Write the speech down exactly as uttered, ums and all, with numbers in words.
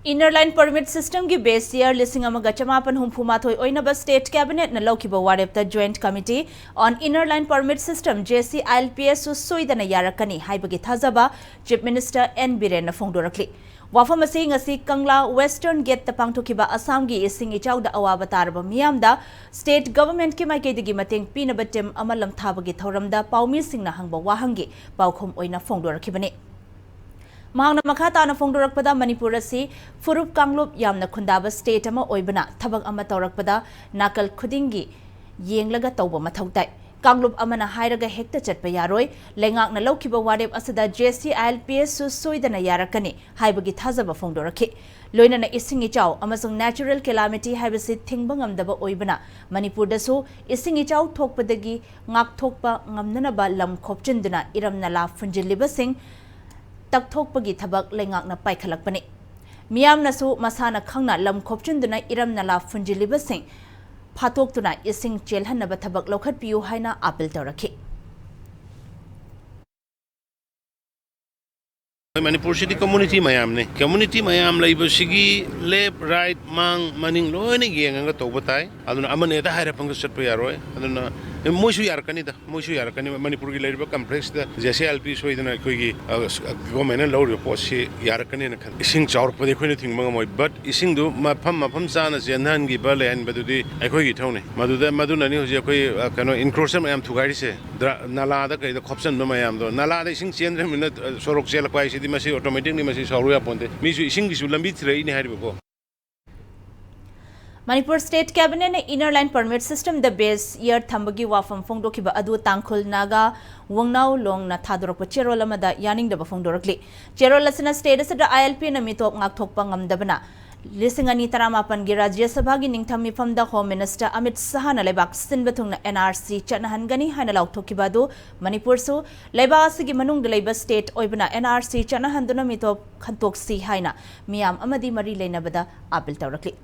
Inner Line Permit System ꯒꯤ base year ꯂꯤꯁꯤꯡ ꯑꯃꯒ ꯆꯃꯥꯄꯟ ꯍꯨꯝꯐꯨ ꯃꯥꯊꯣꯏ ꯑꯣꯏꯅꯕ State Cabinet ꯅ ꯂꯧꯈꯤꯕ ꯋꯥꯔꯦꯞꯇ Joint Committee on Inner Line Permit System, J C I L P S ꯁꯨ ꯁꯣꯏꯗꯅ ꯌꯥꯔꯛꯀꯅꯤ ꯍꯥꯏꯕꯒꯤ ꯊꯥꯖꯕ Chief Minister N ꯕꯤꯔꯦꯟꯅ ꯐꯣꯡꯗꯣꯔꯛꯂꯤ꯫ ꯋꯥꯐꯝ ꯑꯁꯤ ꯉꯁꯤ ꯀꯪꯂꯥ Western Gate ꯇ ꯄꯥꯡꯊꯣꯛꯈꯤꯕ ꯑꯁꯥꯝꯒꯤ ꯏꯁꯤꯡ ꯏꯆꯥꯎꯗ ꯑꯋꯥꯕ ꯇꯥꯔꯕ ꯃꯤꯌꯥꯝꯗ State Government ꯀꯤ ꯃꯥꯏꯀꯩꯗꯒꯤ ꯃꯇꯦꯡ ꯄꯤꯅꯕ team ꯑꯃ ꯂꯝꯊꯥꯕꯒꯤ ꯊꯧꯔꯝꯗ ꯄꯥꯎꯃꯤꯁꯤꯡꯅ ꯍꯪꯕ ꯋꯥꯍꯪꯒꯤ ꯄꯥꯎꯈꯨꯝ ꯑꯣꯏꯅ ꯐꯣꯡꯗꯣꯔꯛꯈꯤꯕꯅꯤ꯫ ꯃꯍꯥꯛꯅ ꯃꯈꯥ ꯇꯥꯅ ꯐꯣꯡꯗꯣꯔꯛꯄꯗ, ꯃꯅꯤꯄꯨꯔ ꯑꯁꯤ ꯐꯨꯔꯨꯞ ꯀꯥꯡꯂꯨꯞ ꯌꯥꯝꯅ ꯈꯨꯟꯗꯥꯕ state ꯑꯃ ꯑꯣꯏꯕꯅ, ꯊꯕꯛ ꯑꯃ ꯇꯧꯔꯛꯄꯗ ꯅꯥꯀꯜ ꯈꯨꯗꯤꯡꯒꯤ ꯌꯦꯡꯂꯒ ꯇꯧꯕ ꯃꯊꯧ ꯇꯥꯏ꯫ ꯀꯥꯡꯂꯨꯞ ꯑꯃꯅ ꯍꯥꯏꯔꯒ ꯍꯦꯛꯇ ꯆꯠꯄ ꯌꯥꯔꯣꯏ꯫ ꯂꯩꯉꯥꯛꯅ ꯂꯧꯈꯤꯕ ꯋꯥꯔꯦꯞ ꯑꯁꯤꯗ J C I L P S ꯁꯨ ꯁꯣꯏꯗꯅ ꯌꯥꯔꯛꯀꯅꯤ ꯍꯥꯏꯕꯒꯤ ꯊꯥꯖꯕ ꯐꯣꯡꯗꯣꯔꯛꯈꯤ꯫ ꯂꯣꯏꯅꯅ ꯏꯁꯤꯡ ꯏꯆꯥꯎ ꯑꯃꯁꯨꯡ natural calamity ꯍꯥꯏꯕꯁꯤ ꯊꯤꯡꯕ ꯉꯝꯗꯕ ꯑꯣꯏꯕꯅ, ꯃꯅꯤꯄꯨꯔꯗꯁꯨ ꯏꯁꯤꯡ ꯏꯆꯥꯎ ꯊꯣꯛꯄꯗꯒꯤ ꯉꯥꯛꯊꯣꯛꯄ ꯉꯝꯅꯅꯕ ꯂꯝ ꯈꯣꯞꯆꯤꯟꯗꯨꯅ ꯏꯔꯝ ꯅꯂꯥ ꯐꯨꯟꯖꯤꯜꯂꯤꯕꯁꯤꯡ ꯇꯛꯊꯣꯛꯄꯒꯤ ꯊꯕꯛ ꯂꯩꯉꯥꯛꯅ ꯄꯥꯏꯈꯠꯂꯛꯄꯅꯤ꯫ ꯃꯤꯌꯥꯝꯅꯁꯨ ꯃꯁꯥꯅ ꯈꯪꯅ ꯂꯝ ꯈꯣꯞꯆꯤꯟꯗꯨꯅ ꯏꯔꯝ ꯅꯂꯥ ꯐꯨꯟꯖꯤꯜꯂꯤꯕꯁꯤꯡ ꯐꯥꯠꯇꯣꯛꯇꯨꯅ ꯏꯁꯤꯡ ꯆꯦꯜꯍꯟꯅꯕ ꯊꯕꯛ ꯂꯧꯈꯠꯄꯤꯌꯨ ꯍꯥꯏꯅ appeal ꯇꯧꯔꯛꯈꯤ꯫ ꯑꯩꯈꯣꯏ ꯃꯅꯤꯄꯨꯔꯁꯤꯗꯤ community ꯃꯌꯥꯝꯅꯤ꯫ Community ꯃꯌꯥꯝ ꯂꯩꯕꯁꯤꯒꯤ left, right, ꯃꯥꯡ, ꯃꯅꯤꯡ ꯂꯣꯏꯅ ꯌꯦꯡꯉꯒ ꯇꯧꯕ ꯇꯥꯏ꯫ ꯑꯗꯨꯅ ꯑꯃꯅ ꯍꯦꯛꯇ ꯍꯥꯏꯔ ꯄꯪꯆꯠ ꯆꯠꯄ ꯌꯥꯔꯣꯏ꯫ ꯑꯗꯨꯅ ꯃꯣꯏꯁꯨ ꯌꯥꯔꯛꯀꯅꯤꯗ, ꯃꯣꯏꯁꯨ ꯌꯥꯔꯛꯀꯅꯤ꯫ ꯃꯅꯤꯄꯨꯔꯒꯤ ꯂꯩꯔꯤꯕ complex ꯇ J C I L P ꯁꯣꯏꯗꯅ ꯑꯩꯈꯣꯏꯒꯤ, ꯑ, government ꯅ ꯂꯧꯔꯤꯕ ꯄꯣꯠꯁꯤ ꯌꯥꯔꯛꯀꯅꯤꯅ ꯈꯜꯂꯤ꯫ ꯏꯁꯤꯡ ꯆꯥꯎꯔꯛꯄꯗꯤ ꯑꯩꯈꯣꯏꯅ ꯊꯤꯡꯕ ꯉꯝꯃꯣꯏ, but ꯏꯁꯤꯡꯗꯨ ꯃꯐꯝ, ꯃꯐꯝ ꯆꯥꯅ ꯆꯦꯟꯍꯟꯈꯤꯕ, ꯂꯩꯍꯟꯕꯗꯨꯗꯤ ꯑꯩꯈꯣꯏꯒꯤ ꯏꯊꯧꯅꯤ꯫ ꯃꯗꯨꯗ, ꯃꯗꯨꯅꯅꯤ ꯍꯧꯖꯤꯛ ꯑꯩꯈꯣꯏ, ꯑ, ꯀꯩꯅꯣ, encroachment ꯃꯌꯥꯝ ꯊꯨꯒꯥꯏꯔꯤꯁꯦ꯫ ꯗ꯭ꯔ-, ꯅꯂꯥꯗ ꯀꯩꯗ ꯈꯣꯞꯆꯟꯕ ꯃꯌꯥꯝꯗꯣ, ꯅꯂꯥꯗ ꯏꯁꯤꯡ ꯆꯦꯟꯗ꯭ꯔꯕꯅꯤꯅ, ꯑ, ꯁꯣꯔꯣꯛ ꯆꯦꯜꯂꯛꯄ ꯍꯥꯏꯁꯤꯗꯤ ꯃꯁꯤ automatic ꯅꯤ, ꯃꯁꯤ ꯁꯥꯎꯔꯨ ꯌꯥꯄꯣꯟꯇꯦ꯫ ꯃꯤꯁꯨ ꯏꯁꯤꯡꯒꯤꯁꯨ ꯂꯝꯕꯤ ꯊꯤꯔꯛꯏꯅꯦ ꯍꯥꯏꯔꯤꯕꯀꯣ꯫ ꯃꯅꯤꯄꯨꯔ State Cabinet ꯅ Inner Line Permit System ꯗ base year ꯊꯝꯕꯒꯤ ꯋꯥꯐꯝ ꯐꯣꯡꯗꯣꯛꯈꯤꯕ ꯑꯗꯨ ꯇꯥꯡꯈꯨꯜ ꯅꯥꯒꯥ ꯋꯥꯡꯅꯥꯎ ꯂꯣꯡꯅ ꯊꯥꯗꯣꯔꯛꯄ ꯆꯦꯔꯣꯜ ꯑꯃꯗ ꯌꯥꯅꯤꯡꯗꯕ ꯐꯣꯡꯗꯣꯔꯛꯂꯤ꯫ ꯆꯦꯔꯣꯜ ꯑꯁꯤꯅ state ꯑꯁꯤꯗ I L P ꯅ ꯃꯤꯇꯣꯞ ꯉꯥꯛꯊꯣꯛꯄ ꯉꯝꯗꯕꯅ, ꯂꯤꯁꯤꯡ ꯑꯅꯤ ꯇꯔꯥꯃꯥꯄꯟꯒꯤ ꯔꯥꯖ꯭ꯌ ꯁꯚꯥꯒꯤ ꯅꯤꯡꯊꯝ ꯃꯤꯐꯝꯗ Home Minister ꯑꯃꯤꯠ ꯁꯍꯥꯅ ꯂꯩꯕꯥꯛ ꯁꯤꯟꯕ ꯊꯨꯡꯅ N R C ꯆꯠꯅꯍꯟꯒꯅꯤ ꯍꯥꯏꯅ ꯂꯥꯎꯊꯣꯛꯈꯤꯕ ꯑꯗꯨ ꯃꯅꯤꯄꯨꯔꯁꯨ ꯂꯩꯕꯥꯛ ꯑꯁꯤꯒꯤ ꯃꯅꯨꯡꯗ ꯂꯩꯕ state ꯑꯣꯏꯕꯅ N R C ꯆꯠꯅꯍꯟꯗꯨꯅ ꯃꯤꯇꯣꯞ ꯈꯟꯇꯣꯛꯁꯤ ꯍꯥꯏꯅ ꯃꯤꯌꯥꯝ ꯑꯃꯗꯤ ꯃꯔꯤ ꯂꯩꯅꯕꯗ appeal ꯇꯧꯔꯛꯂꯤ꯫